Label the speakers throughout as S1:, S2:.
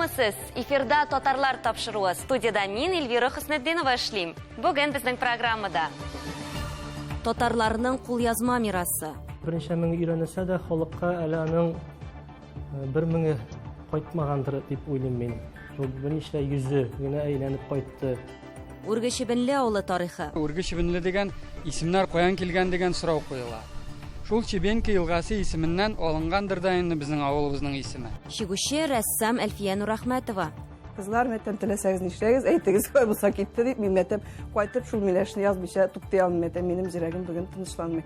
S1: Исәнмесез! Эфирда Татарлар тапшыруы. Студиядә мин Эльвира Хөснетдинова эшлим. Бүген безнең программада Татарларның кулъязма мирасы.
S2: Берничә мең өйрәнелсә дә, халыкка әле аның э, бер меңе кайтмагандыр дип уйлыйм мин. Шул берничә йөзе генә әйләнеп кайтты.
S1: Үрге Чебенле авылы тарихы.
S3: Үрге Чебенле дигән исемнәр каян килгән дигән сорау куела. Шул Чебенка елгасы исеменнән алынгандыр да инде безнең авылыбызның исеме.
S1: Чигүче, рәссам Әлфия Нурәхмәтова.
S4: Кызлар, мәтәм, теләсәгез нишләгез, әйтегез, кай булса китте дип, мин мәтәм, кайтып шул миләшне язмыйча туктый алмыйм, мәтәм, минем йөрәгем бүген тынычланмый.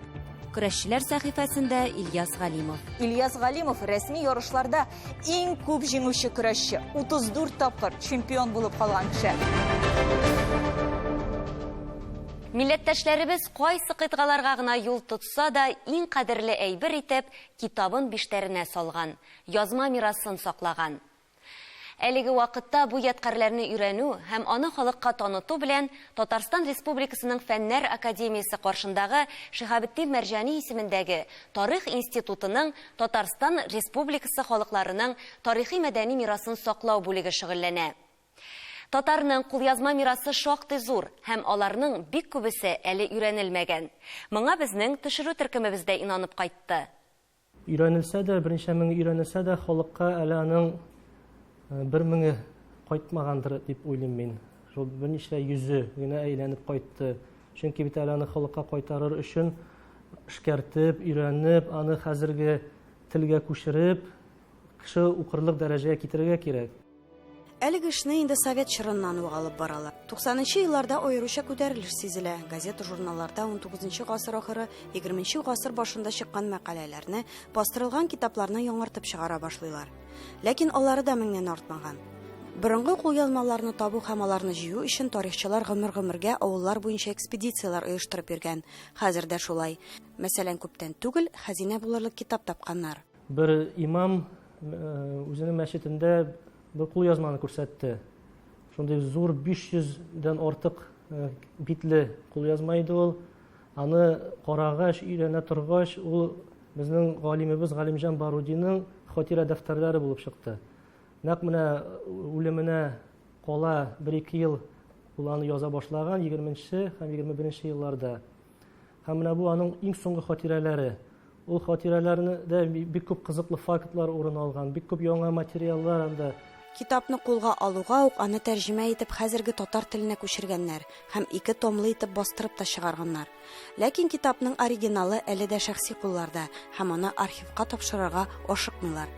S1: Көрәшчеләр сәхифәсендә Ильяс Галимов.
S5: Ильяс Галимов рәсми ярышларда Иң күп җиңүче көрәшче, 34 тапкыр чемпион булып калган кеше.
S1: Милләттәшләребез кайсы кыйтгаларга гына юл тотса да, иң кадерле әйбер итеп, китабын биштәренә салган, язма мирасын саклаган. Әлеге вакытта бу ядкарьләрне өйрәнү һәм аны халыкка таныту белән Татарстан Республикасының Фәннәр академиясе каршындагы Шиһабетдин Мәрҗани исемендәге Тарих институтының Татарстан Республикасы халыкларының тарихи-мәдәни мирасын саклау бүлеге шөгыльләнә. Татарның кулъязма мирасы шактый зур һәм аларның бик күбесе әле өйрәнелмәгән. Моңа безнең төшерү төркемебез дә инанып кайтты.
S2: Өйрәнелсә дә, берничә меңе өйрәнелсә дә, халыкка әле аның э, бер меңе кайтмагандыр дип уйлыйм мин. Шул берничә йөзе генә әйләнеп кайтты. Чөнки бит әле аны халыкка кайтарыр өчен эшкәртеп, өйрәнеп, аны хәзерге телгә күчереп, кеше укырлык дәрәҗәгә китерергә кирәк.
S6: Әлеге эшне инде совет чорыннан ук алып баралар. 90 нчы елларда аеруча күтәрелеш сизелә. Газета-журналларда 19 гасыр ахыры, 20 гасыр башында чыккан мәкаләләрне, бастырылган китапларны яңартып чыгара башлыйлар. Ләкин алары да меңнән артмаган. Борынгы кулъязмаларны табу һәм аларны җыю өчен тарихчылар гомер-гомергә авыллар буенча экспедицияләр оештырып йөргән. Хәзер дә шулай. Мәсәлән, күптән түгел хәзинә булырлык китап тапканнар.
S2: Бер имам үзенең мәчетендә бер кулъязманы күрсәтте. Шундый зур 500 дән артык битле кулъязма иде ул. Аны карагач, өйрәнә торгач, ул безнең галимебез Галимҗан Барудиның хатирә дәфтәрләре булып чыкты. Нәкъ менә үлеменә кала бер-ике ел ул аны яза башлаган, 20 һәм 21 елларда. Һәм менә бу аның иң соңгы хатирәләре. Ул хатирәләрне дә бик күп кызыклы фактлар урын алган, бик күп яңа материаллар анда.
S6: Китапны кулга алуга ук аны тәрҗемә итеп хәзерге татар теленә күчергәннәр һәм ике томлы итеп бастырып та чыгарганнар. Ләкин китапның оригиналы әле дә шәхси кулларда һәм аны архивка тапшырырга ашыкмыйлар.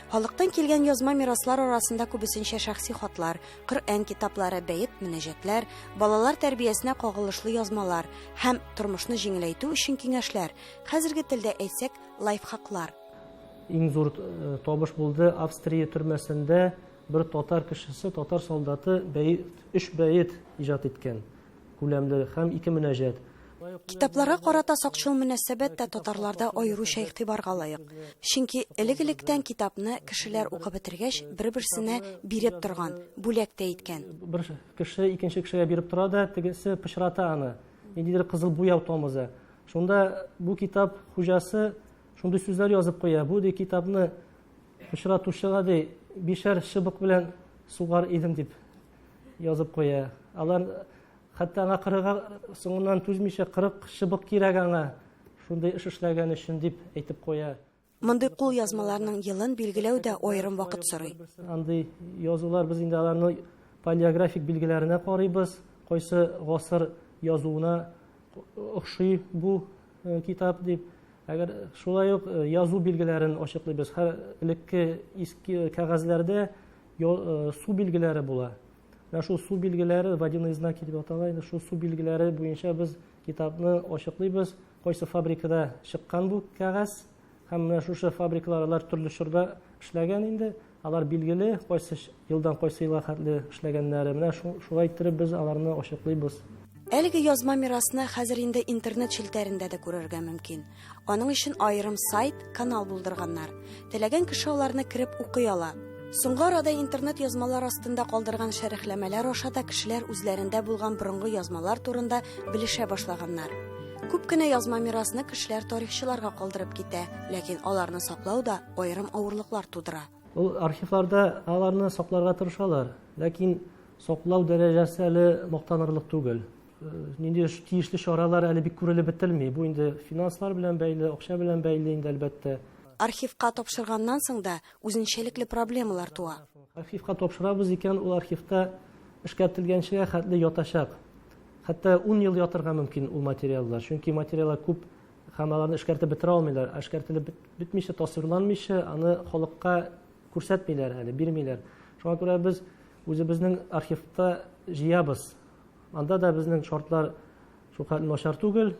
S6: Халыктан килгән язма мираслар арасында күбесенчә шәхси хатлар, Коръән китаплары, бәет-мөнәҗәтләр, балалар тәрбиясенә кагылышлы язмалар һәм тормышны җиңеләйтү өчен киңәшләр, хәзерге телдә әйтсәк, лайфхаклар.
S2: Иң зур э, табыш булды Австрия төрмәсендә бер татар кешесе, татар солдаты бәет, өч бәет иҗат иткән күләмле һәм ике мөнәҗәт.
S6: Китапларга карата сакчыл мөнәсәбәт тә татарларда аеруча игътибарга лаек. Чөнки элек-электән китапны кешеләр укып бетергәч, бер-берсенә биреп торган, бүләк тә иткән.
S2: Бер кеше икенче кешегә биреп тора да, тегесе пычрата аны. Ниндидер кызыл буяу тамыза. Шунда бу китап хуҗасы шундый сүзләр язып куя. Бу ди китапны пычратучыга ди бишәр чыбык белән сугар идем дип язып куя. Алар Хәтта аңа кырыга соңыннан түзмичә 40 чыбык кирәк аңа, шундый эш эшләгән өчен, дип әйтеп куя.
S6: Мондый кулъязмаларның елын билгеләү дә аерым вакыт сорый.
S2: Андый язулар без инде аларны палеографик билгеләренә карыйбыз, кайсы гасыр язуына охшый бу э, китап дип. Әгәр шулай ук э, язу билгеләрен ачыклыйбыз. Һәр элекке иске кәгазьләрдә э, су билгеләре була. Менә шул су билгеләре, водяные знаки дип атала инде, шул су билгеләре буенча без китапны ачыклыйбыз, кайсы фабрикада чыккан бу кәгазь һәм менә шушы фабрикалар алар төрле чорда эшләгән инде, алар билгеле, кайсы елдан кайсы елга хәтле эшләгәннәре. Менә шулай иттереп без аларны ачыклыйбыз.
S6: Әлеге язма мирасны хәзер инде интернет челтәрендә дә күрергә мөмкин. Аның өчен аерым сайт, канал булдырганнар. Теләгән кеше аларны кереп укый ала. Соңгы арада интернет язмалар астында калдырган шәрехләмәләр аша да кешеләр үзләрендә булган борынгы язмалар турында белешә башлаганнар. Күп кенә язма мирасны кешеләр тарихчыларга калдырып китә, ләкин аларны саклау да аерым авырлыклар тудыра.
S2: Ул архивларда аларны сакларга тырышалар, ләкин саклау дәрәҗәсе әле мактанырлык түгел. Нинди тиешле чаралар әле бик күрелеп бетелми. Бу инде финанслар белән бәйле, акча белән бәйле инде, әлбәттә.
S6: Архивка тапшырганнан соң да үзенчәлекле проблемалар туа.
S2: Архивка тапшырабыз икән, ул архивта эшкәртелгәнчегә хәтле ятачак. Хәтта 10 ел ятырга мөмкин ул материаллар. Чөнки материаллар күп һәм аларны эшкәртеп бетерә алмыйлар. Ә эшкәртелеп бетмичә, тасвирланмыйча, аны халыкка күрсәтмиләр әле, бирмиләр. Шуңа күрә без үзебезнең архивта җыябыз. Анда да безнең шартлар шулкадәр начар түгел.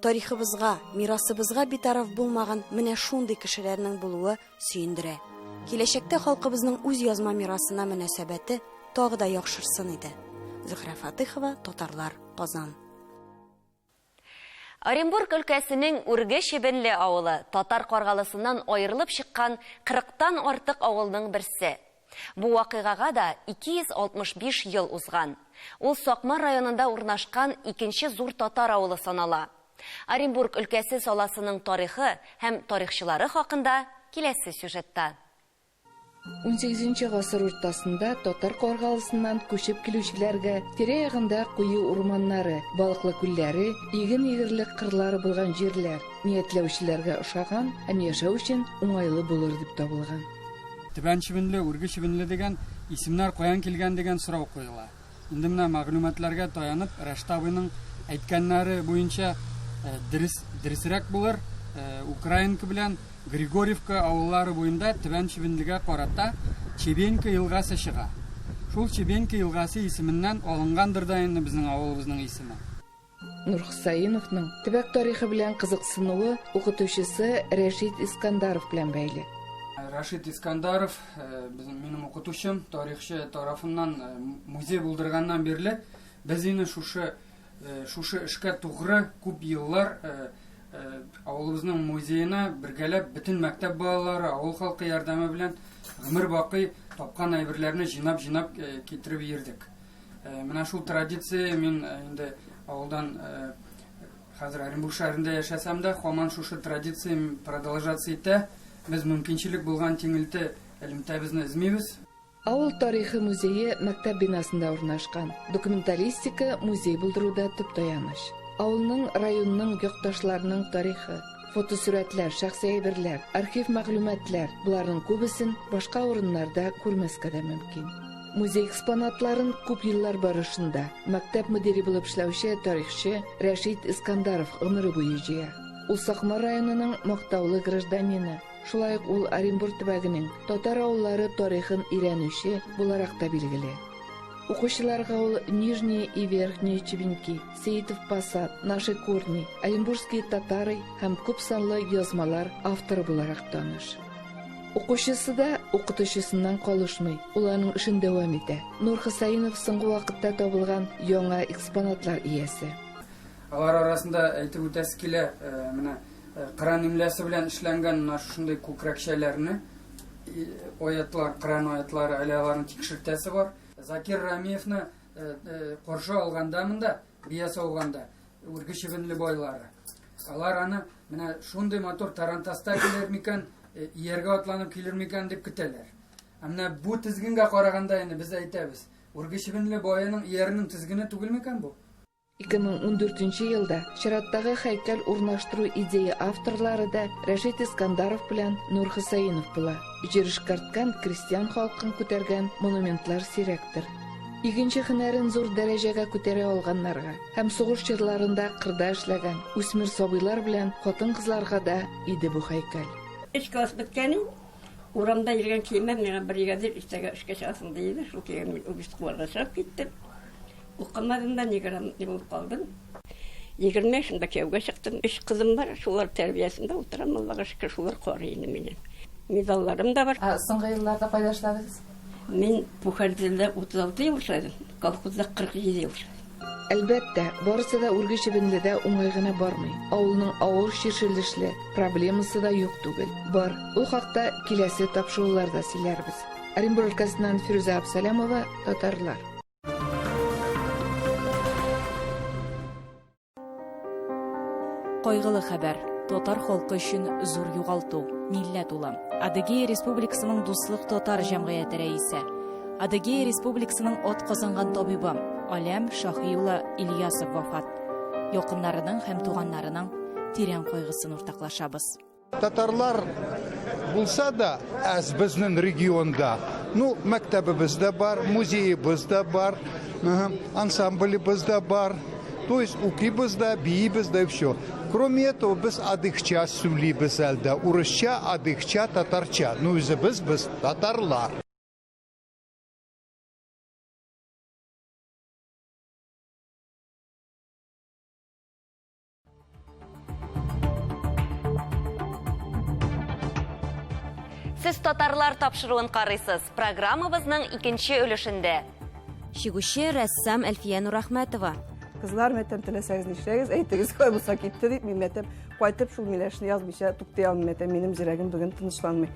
S6: Тарихыбызга, мирасыбызга битараф булмаган менә шундый кешеләрнең булуы сөендерә. Киләчәктә халкыбызның үз язма мирасына мөнәсәбәте тагы да яхшырсын иде. Зөһрә Фатыхова, Татарлар, Казан.
S1: Оренбург өлкәсенең Үрге Чебенле авылы Татар Каргалысыннан аерылып чыккан кырыктан артык авылның берсе. Бу вакыйгага да 265 ел узган. Ул Сакмар районында урнашкан икенче зур татар авылы санала. Оренбург өлкәсе саласының тарихы һәм тарихчылары хакында киләсе сюжетта.
S7: Унсигезенче гасыр уртасында Татар Каргалысыннан күчеп килүчеләргә тирә-ягында куе урманнары, балыклы күлләре, иген игерлек кырлары булган җирләр ниятләүчеләргә ошаган һәм яшәү өчен уңайлы булыр дип табылган.
S3: Түбән Чебенле, Үрге Чебенле дигән исемнәр каян килгән дигән сорау куела. Инде менә мәгълүматларга таянып, Рәшит абыйның әйткәннәре буенча дөрес, дөресрәк булыр, Украинка белән Григорьевка авыллары буенда Түбән Чебенлегә карата Чебенка елгасы чыга. Шул Чебенка елгасы исеменнән алынгандыр да инде безнең авылыбызның исеме.
S7: Нур Хөсәеновның төбәк тарихы белән кызыксынуы укытучысы Рәшит Искандаров белән бәйле.
S3: Рәшит Искандаров, безнең минем укытучым, тарихчы тарафыннан музей булдырганнан бирле без инде шушы шушы эшкә тугры күп еллар авылыбызның музеена бергәләп бөтен мәктәп балалары, авыл халкы ярдәме белән гомер бакый тапкан әйберләрне җыйнап-җыйнап китереп йөрдек. Менә шул традиция мин инде авылдан хәзер Оренбург шәһәрендә яшәсәм дә, һаман шушы традиция продолжаться итә. Без мөмкинчелек булган тиңелте элемтәбезне өзмибез.
S7: Авыл тарихы музее мәктәп бинасында урнашкан. Документалистика музей булдыруда төп таяныч. Авылның, районның, якташларның тарихы, фотосурәтләр, шәхси әйберләр, архив мәгълүматлар, боларның күбесен башка урыннарда күрмәскә дә мөмкин. Музей экспонатларын күп еллар барышында мәктәп мөдире булып эшләүче тарихчы Рәшит Искандаров гомере буе җыя. Ул Сакмар районының мактаулы гражданины, шулай ук ул Оренбург төбәгенең татар авыллары тарихын өйрәнүче буларак та билгеле. Укучыларга ул Нижние и Верхние Чебенки, Сеитов Посад, Наши корни, Оренбургские татары һәм күп санлы язмалар авторы буларак таныш. Укучысы да укытучысыннан калышмый, ул аның эшен дәвам итә. Нур Хөсәенов соңгы вакытта табылган яңа экспонатлар иясе.
S3: Алар арасында әйтеп үтәсе килә, менә Коръән имлясы белән эшләнгән менә шушындый күкрәкчәләрне, аятлар, Коръән аятлары, әле аларны тикшертәсе бар. Закир Рамиевны каршы алганда монда, бия сауганда, Үрге Чебенле байлары. Алар аны менә шундый матур тарантаста килер микән, ияргә атланып килер микән дип көтәләр. Ә менә бу тезгенгә караганда инде без әйтәбез, Үрге Чебенле баеның ияренең тезгене түгел микән бу?
S7: 2014 елда чираттагы һәйкәл урнаштыру идея авторлары да Рәшит Искандаров белән Нур Хөсәенов була. Җир эшкәрткән, крестьян халкын күтәргән монументлар сирәктер. Игенче һөнәрен зур дәрәҗәгә күтәрә алганнарга һәм сугыш чорларында кырда эшләгән үсмер сабыйлар белән хатын-кызларга да иде бу һәйкәл.
S8: Өч класс беткәнен, урамда йөргән киемем миңа бригадир иртәгә эшкә чыгасың ди иде, шул киемем мин үгез куарга чыгып киттем. Укымадым да, неграмотный булып калдым. 20 яшемдә кияүгә чыктым. Өч кызым бар, шулар тәрбиясендә утырам, Аллага шөкер, шулар карый инде мине. Медальләрем дә бар.
S7: Ә соңгы елларда кайда эшләдегез?
S8: Мин Пухәрдәдә 36 ел эшләдем, колхозда 47 ел эшләдем.
S7: Әлбәттә, барысы да Үрге Чебенледә уңай гына бармый. Авылның авыр чишелешле проблемасы да юк түгел. Бар. Ул хакта киләсе тапшыруларда сөйләрбез. Оренбург өлкәсеннән Фирүзә Абсалямова, Татарлар.
S9: Кайгылы хәбәр. Татар халкы өчен зур югалту. Милләт улы. Адыгея Республикасының Дуслык татар җәмгыяте рәисе, Адыгея Республикасының атказанган табибы Алям Шаһи улы Ильясов вафат. Якыннарының һәм туганнарының тирән кайгысын уртаклашабыз.
S10: Татарлар булса да, әз безнең регионда. Ну, мәктәбебез дә бар, музеебыз да бар, ансамблебыз да бар. То есть укыйбыз да, биибез да и все. Кроме этого, без адыгча сөйлибез әлдә. Урысча, адыгча, татарча. Ну, үзебез без татарлар.
S1: Сез татарлар тапшыруын карыйсыз. Программабызның икенче өлешендә. Чигүче рәссам Әлфия Нурәхмәтова.
S4: Кызлар, мәтәм, теләсәгез нишләгез, әйтегез, кая булса китте дип, мин мәтәм, кайтып шул миләшне язмыйча туктый алмыйм, мәтәм, минем йөрәгем бүген тынычланмый.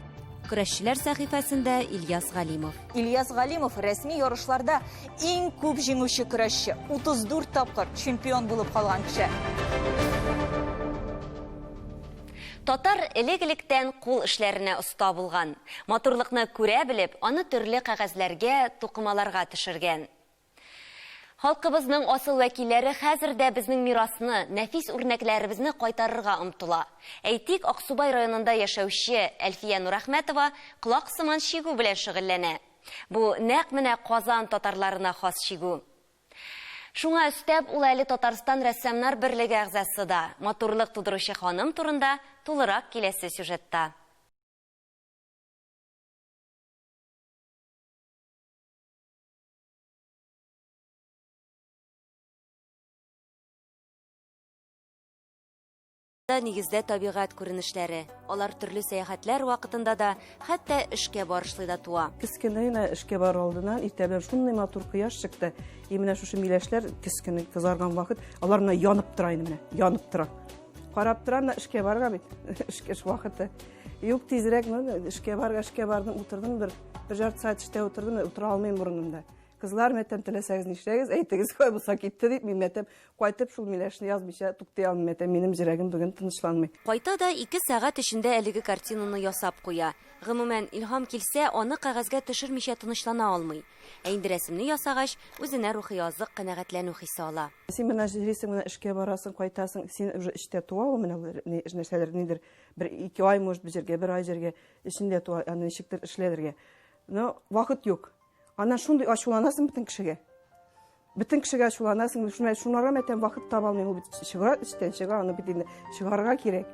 S1: Көрәшчеләр сәхифәсендә Ильяс Галимов.
S5: Ильяс Галимов рәсми ярышларда иң күп җиңүче көрәшче, 34 тапкыр чемпион булып калган кеше.
S1: Татар элек-электән кул эшләренә оста булган. Матурлыкны күрә белеп, аны төрле кәгазьләргә, тукымаларга төшергән. Халкыбызның асыл вәкилләре хәзер дә безнең мирасны, нәфис үрнәкләребезне кайтарырга омтыла. Әйтик, Аксубай районында яшәүче Әлфия Нурәхмәтова колак сыман чигү белән шөгыльләнә. Бу нәкъ менә Казан татарларына хас чигү. Шуңа өстәп, ул әле Татарстан рәссамнар берлеге әгъзасы да. Матурлык тудыручы ханым турында тулырак киләсе сюжетта. Нигездә табигать күренешләре. Алар төрле сәяхәтләр вакытында да, хәтта эшкә барышлый да туа.
S4: Кечкенә генә эшкә бару алдыннан иртә белән шундый матур кояш чыкты. И менә шушы миләшләр кечкенә кызарган вакыт, алар менә янып тора инде менә, янып тора. Карап торам да эшкә барырга бит. Эшкә эш вакыты. Юк, тизрәк, ну, эшкә барырга, эшкә бардым, утырдым бер, бер жарты сәгать эштә утырдым, утыра алмыйм урынымда. Кызлар, мәтәм, теләсәгез нишләгез, әйтегез, кая булса китте дип, мин мәтәм, кайтып шул миләшне язмыйча туктый алмыйм, мәтәм, минем йөрәгем бүген тынычланмый.
S1: Кайта да ике сәгать эчендә әлеге картинаны ясап куя. Гомумән, илһам килсә, аны кәгазьгә төшермичә тынычлана алмый. Ә инде рәсемне ясагач, үзенә рухи азык, канәгатьләнү хисе ала.
S4: Син менә йөрисең, менә эшкә барасың, кайтасың, син уже эчтә туа ул менә нәрсәләр, нидер, бер ике ай, может, бер җиргә, бер ай җиргә, эчендә туа, аны ничектер эшләргә. Но вакыт юк. Аннан шундый ачуланасың бөтен кешегә. Бөтен кешегә ачуланасың, шуннан шунарга мәтән вакыт таба алмыйм, ул бит чыга, эчтән чыга, аны бит инде чыгарырга кирәк.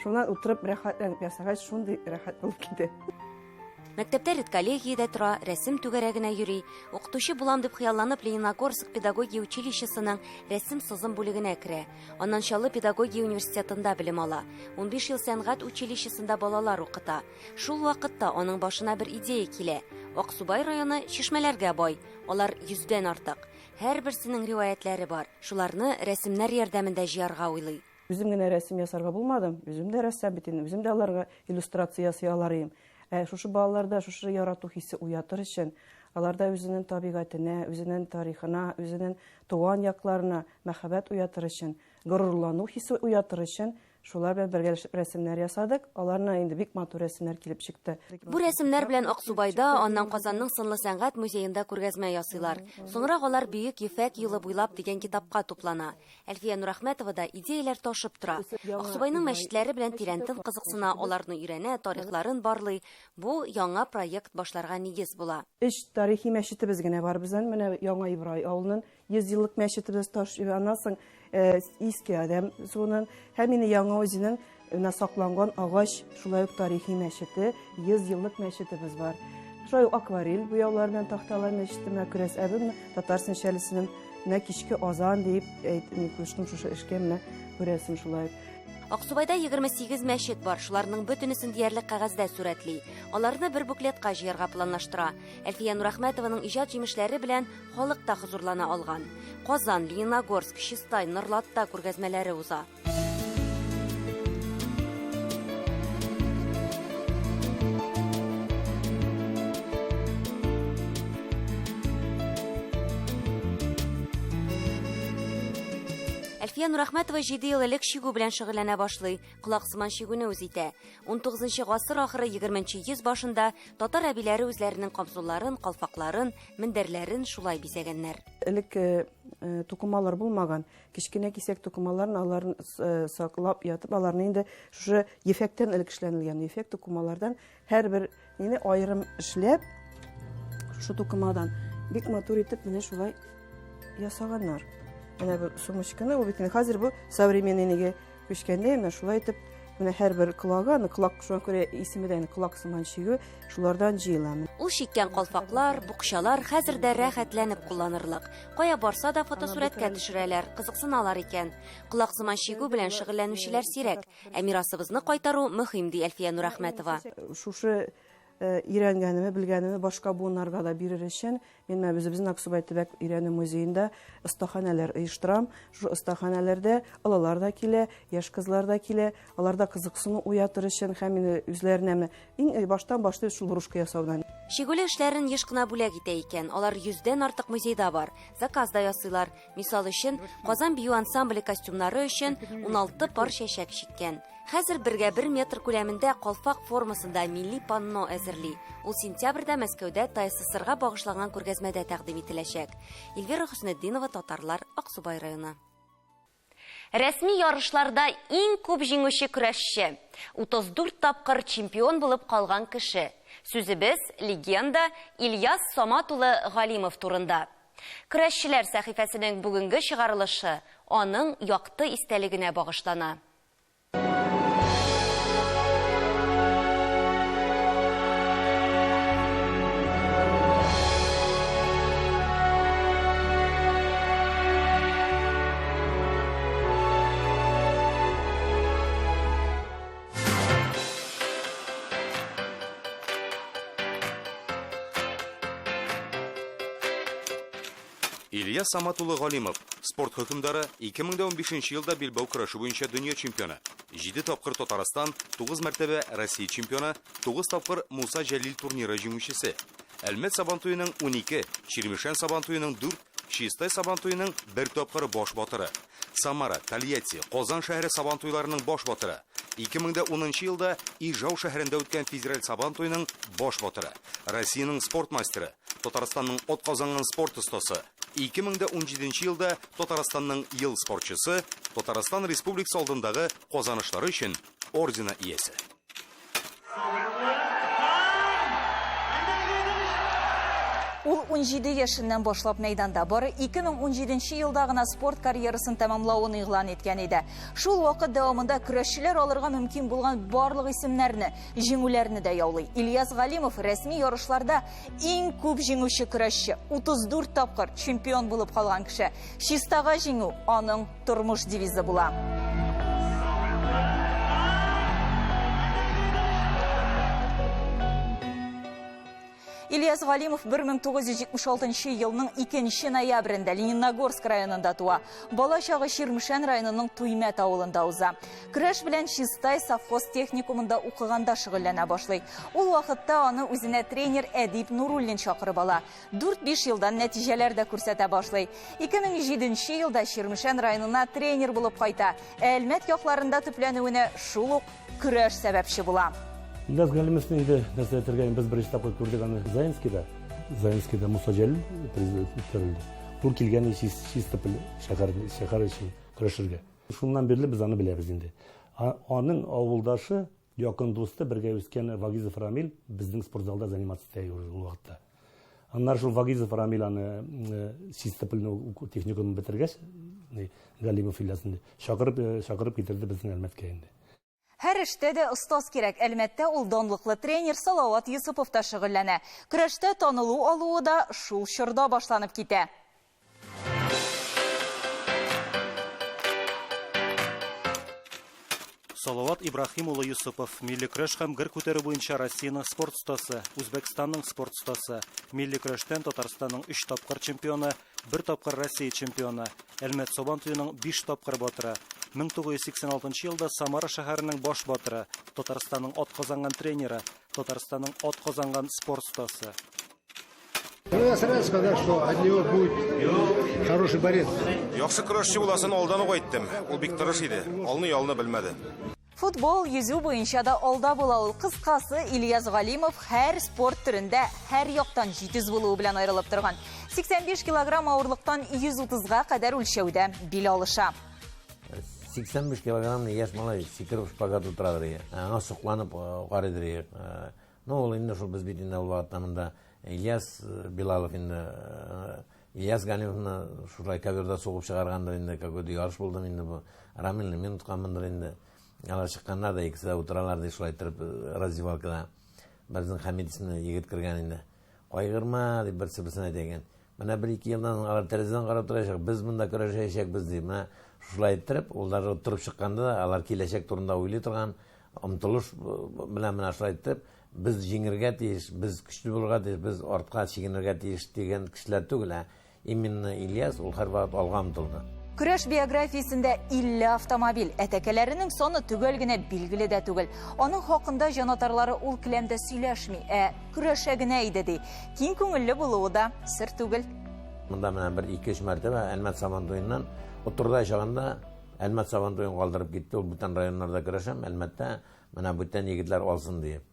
S4: Шуннан утырып рәхәтләнеп ясагач, шундый рәхәт булып китә.
S1: Мәктәптә редколлегиядә тора, рәсем түгәрәгенә йөри. Укытучы булам дип хыялланып, Лениногорск педагогия училищесының рәсем-сызым бүлегенә керә. Аннан Чаллы педагогия университетында белем ала. 15 ел сәнгать училищесында балалар укыта. Шул вакытта аның башына бер идея килә. Аксубай районы чишмәләргә бай, алар йөздән артык. Һәрберсенең риваятьләре бар. Шуларны рәсемнәр ярдәмендә җыярга уйлый.
S4: Үзем генә рәсем ясарга булмадым. Үзем дә рәссам бит инде, үзем дә аларга иллюстрация ясый алар идем. Ә шушы балаларда шушы ярату хисе уятыр өчен, аларда үзенең табигатенә, үзенең тарихына, үзенең туган якларына мәхәббәт уятыр өчен, горурлану хисе уятыр өчен Шулар белән бергәләшеп рәсемнәр ясадык. Аларны инде бик матур рәсемнәр килеп чыкты.
S1: Бу рәсемнәр белән Аксубайда, аннан Казанның сынлы сәнгать музеенда күргәзмә ясыйлар. Соңрак алар Бөек Ефәк юлы буйлап дигән китапка туплана. Әлфия Нурәхмәтовада идеяләр ташып тора. Аксубайның мәчетләре белән тирәнтен кызыксына, аларны өйрәнә, тарихларын барлый. Бу яңа проект башларга нигез була.
S4: Өч тарихи мәчетебез генә бар безнең. Менә Яңа Ибрай авылының 100 еллык мәчетебез таш, аннан соң Иске Адәм суынын һәм инде Яңа Үзенең менә сакланган агач, шулай ук тарихи мәчете, 100 еллык мәчетебез бар. Шулай ук акварель буяулар белән тахталар мәчете, менә Көрәс әбем Татар Сенчәлесенең менә кичке азан диеп әйтми куштым шушы эшкә менә күрәсем шулай ук.
S1: Аксубайда 28 мәчет бар, шуларның бөтенесен диярлек кәгазьдә сурәтли. Аларны бер буклетка җыярга планлаштыра. Әлфия Нурәхмәтованың иҗат җимешләре белән халык та хозурлана алган. Казан, Лениногорск, Чистай, Норлатта күргәзмәләре уза. Әлфия Нурәхмәтова 7 ел элек чигү белән шөгыльләнә башлый. Колак сыман чигүне үз итә. 19 гасыр ахыры 20 йөз башында татар әбиләре үзләренең камзулларын, калфакларын, мендәрләрен шулай бизәгәннәр.
S4: Элек э, э, тукымалар булмаган. Кечкенә кисәк тукымаларын аларын э, саклап ятып, аларны инде шушы ефәктән элек эшләнелгән ефәк тукымалардан һәрбер Мине аерым эшләп, шушы тукымадан бик матур итеп менә шулай ясаганнар. Менә бу сумочканы, ул бит инде хәзер бу современный неге күчкәндә, менә шулай итеп менә һәрбер колагы, аны колак шуңа күрә исеме дә инде колак сыман чигү, шулардан җыела.
S1: Ул чиккән калфаклар, букчалар хәзер дә рәхәтләнеп кулланырлык. Кая барса да фотосурәткә төшерәләр, кызыксыналар икән. Колак сыман чигү белән шөгыльләнүчеләр сирәк. Ә мирасыбызны кайтару мөһим, ди Әлфия Нурәхмәтова.
S4: Шушы э, өйрәнгәнемне, белгәнемне башка буыннарга да бирер өчен мин менә үзебезнең Аксубай төбәк өйрәнү музеенда остаханәләр оештырам. Шушы остаханәләрдә олылар да килә, яшь кызлар да килә. Аларда кызыксыну уятыр өчен һәм инде үзләренә менә иң э, баштан башлыйбыз шул брошка ясаудан.
S1: Чигүле эшләрен еш кына бүләк итә икән. Алар йөздән артык музейда бар. Заказ да ясыйлар. Мисал өчен, Казан бию ансамбле костюмнары өчен 16 пар чәчәк чиккән. Хәзер бергә бер метр күләмендә калфак формасында милли панно әзерли. Ул сентябрьдә Мәскәүдә ТАССРга багышланган күргәзмәдә тәкъдим ителәчәк. Эльвира Хөснетдинова, Татарлар, Аксубай районы. Рәсми ярышларда иң күп җиңүче көрәшче, 34 тапкыр чемпион булып калган кеше. Сүзебез легенда Ильяс Самат улы Галимов турында. Көрәшчеләр сәхифәсенең бүгенге чыгарылышы аның якты истәлегенә багышлана.
S11: Илья Самат улы Галимов, спорт хөкемдары, 2015 елда билбау көрәше буенча дөнья чемпионы, 7 тапкыр Татарстан, 9 мәртәбә Россия чемпионы, 9 тапкыр Муса Җәлил турниры җиңүчесе. Әлмәт Сабантуеның 12, Чирмешән Сабантуеның 4, Чистай Сабантуеның бер тапкыр баш батыры. Самара, Тольятти, Казан шәһәре Сабантуйларының баш батыры. 2010 елда Ижау шәһәрендә үткән федераль Сабантуйның баш батыры. Россиянең спорт мастеры, Татарстанның атказанган спорт остасы. 2017 елда Татарстанның ел спортчысы, Татарстан Республикасы алдындагы казанышлары өчен ордены иясе.
S5: Ул 17 яшеннән башлап мәйданда. Бары 2017 елда гына спорт карьерасын тәмамлавын игълан иткән иде. Шул вакыт дәвамында көрәшчеләр алырга мөмкин булган барлык исемнәрне, җиңүләрне дә яулый. Ильяс Галимов рәсми ярышларда иң күп җиңүче көрәшче, 34 тапкыр чемпион булып калган кеше. Чистага җиңү аның тормыш девизы була. Ильяс Галимов 1976 елның 2 ноябрендә Лениногорск районында туа. Бала чагы Чирмешән районының Туймәт авылында уза. Көрәш белән Чистай совхоз техникумында укыганда шөгыльләнә башлый. Ул вакытта аны үзенә тренер Әдип Нуруллин чакырып ала. Дүрт-биш елдан нәтиҗәләр дә күрсәтә башлый. 2007 елда Чирмешән районына тренер булып кайта. Ә Әлмәт якларында төпләнүенә шул ук көрәш сәбәпче була.
S12: Ильяс Галимовны инде нәрсә әйтергә, без беренче тапкыр күрдек аны Заинскида. Заинскида Муса Җәлил президент үткәрелде. Ул килгән Чистополь шәһәр, шәһәр өчен көрәшергә. Шуннан бирле без аны беләбез инде. Аның авылдашы Якын дусты, бергә үскән Вагизов Рамил безнең спортзалда заниматься итә уже ул вакытта. Аннары шул Вагизов Рамил аны э, Чистопольне техникумын бетергәч, Галимов Ильясын чакырып, э, чакырып китерде безнең Әлмәткә инде.
S5: Һәр эштә дә остаз кирәк. Әлмәттә ул данлыклы тренер Салават Йосыпов та шөгыльләнә. Көрәштә танылу алуы да шул чорда башланып китә.
S13: Салават Ибраһим улы Юсупов, милли көрәш һәм гер күтәрү буенча Россиянең спорт остасы, Үзбәкстанның спорт остасы, милли көрәштән Татарстанның өч тапкыр чемпионы, бер тапкыр Россия чемпионы, Әлмәт Сабан туеның биш тапкыр батыры, 1986 елда Самара шәһәренең баш батыры, Татарстанның атказанган тренеры, Татарстанның атказанган спорт остасы.
S14: Ну, я сразу сказал, что от него будет хороший борец.
S11: Яхшы көрәшче буласын алдан ук әйттем. Ул бик тырыш иде. Алны-ялны белмәде.
S5: Футбол, йөзү буенча да алда була ул. Кыскасы, Ильяс Галимов һәр спорт төрендә һәр яктан җитез булуы белән аерылып торган. 85 килограмм авырлыктан 130-га кадәр үлчәүдә бил алыша.
S15: 85 килограммлы яшь малай сикереп шпагат утырадыр иде. Аңа сокланып карыйдыр идек. Ну, ул инде шул без бит инде ул вакытта монда Ильяс Билалов инде Ильяс Галимовны шулай коверда сугып чыгаргандыр инде, какой-то ярыш булды инде бу. Рамилне мин отканмындыр инде. Алар чыкканнар да икесе дә утыралар ди шулай иттереп раздевалкада. Безнең Хәмид исемле егет кергән инде. Кайгырма дип берсе берсенә әйтә икән. Менә бер-ике елдан соң алар тәрәзәдән карап торачак, без монда көрәшәчәкбез ди. Менә шулай иттереп, ул даже торып чыкканда да алар киләчәк турында уйлый торган омтылыш белән менә шулай итеп, без җиңергә тиеш, без көчле булырга тиеш, без артка чигенергә тиеш дигән кешеләр түгел, ә именно Ильяс ул һәрвакыт алга омтылды.
S5: Көрәш биографиясендә 50 автомобиль, ә тәкәләренең саны төгәл генә билгеле дә түгел. Аның хакында җанатарлары ул келәмдә сөйләшми, ә көрәшә генә иде ди. Киң күңелле булуы да сер түгел.
S15: Монда менә бер ике-өч мәртәбә Әлмәт Сабантуеннан Оттырдай чагында Әлмәт Сабантуен калдырып китте, ул бүтән районнарда көрәшәм, Әлмәттә менә бүтән егетләр алсын диеп.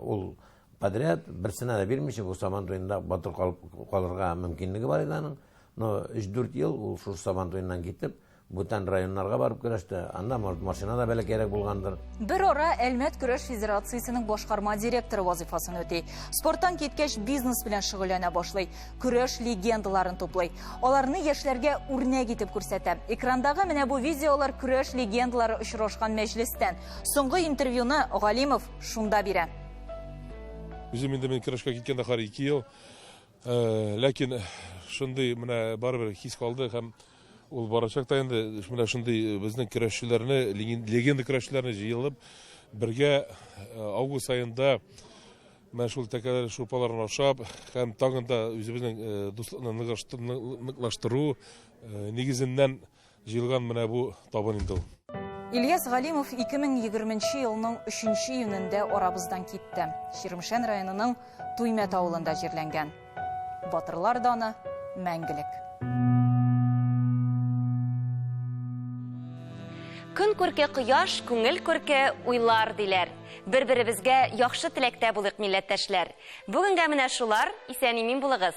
S15: Ул подряд берсенә дә бирмичә бу Сабан туенда батыр калып калырга мөмкинлеге бар иде аның. Но 3-4 ел ул шушы Сабан туеннан китеп, бүтән районнарга барып көрәште. Анда, может, машина да бәләкәйрәк булгандыр.
S5: Бер ара Әлмәт көрәш федерациясенең башкарма директоры вазыйфасын үти. Спорттан киткәч бизнес белән шөгыльләнә башлый. Көрәш легендаларын туплый. Аларны яшьләргә үрнәк итеп күрсәтә. Экрандагы менә бу видеолар көрәш легендалары очрашкан мәҗлестән. Соңгы интервьюны Галимов шунда бирә.
S16: Үзем инде мин көрәшкә киткәндә хәзер 2 ел. Ләкин шундый менә барыбер хис калды һәм ул барачак та инде менә шундый безнең көрәшчеләрне, легенда көрәшчеләрне җыелып бергә август аенда менә шул тәкәләр шурпаларын ашап һәм тагын да үзебезнең дуслыкны ныклаштыру нигезеннән җыелган менә бу табын инде ул.
S5: Ильяс Галимов 2020 елның 3 июнендә арабыздан китте. Чирмешән районының Туймәт авылында җирләнгән. Батырлар даны мәңгелек.
S1: Көн күрке кояш, күңел күрке уйлар диләр. Бер-беребезгә яхшы теләктә булыйк, милләттәшләр. Бүгенгә менә шулар, исән-имин булыгыз.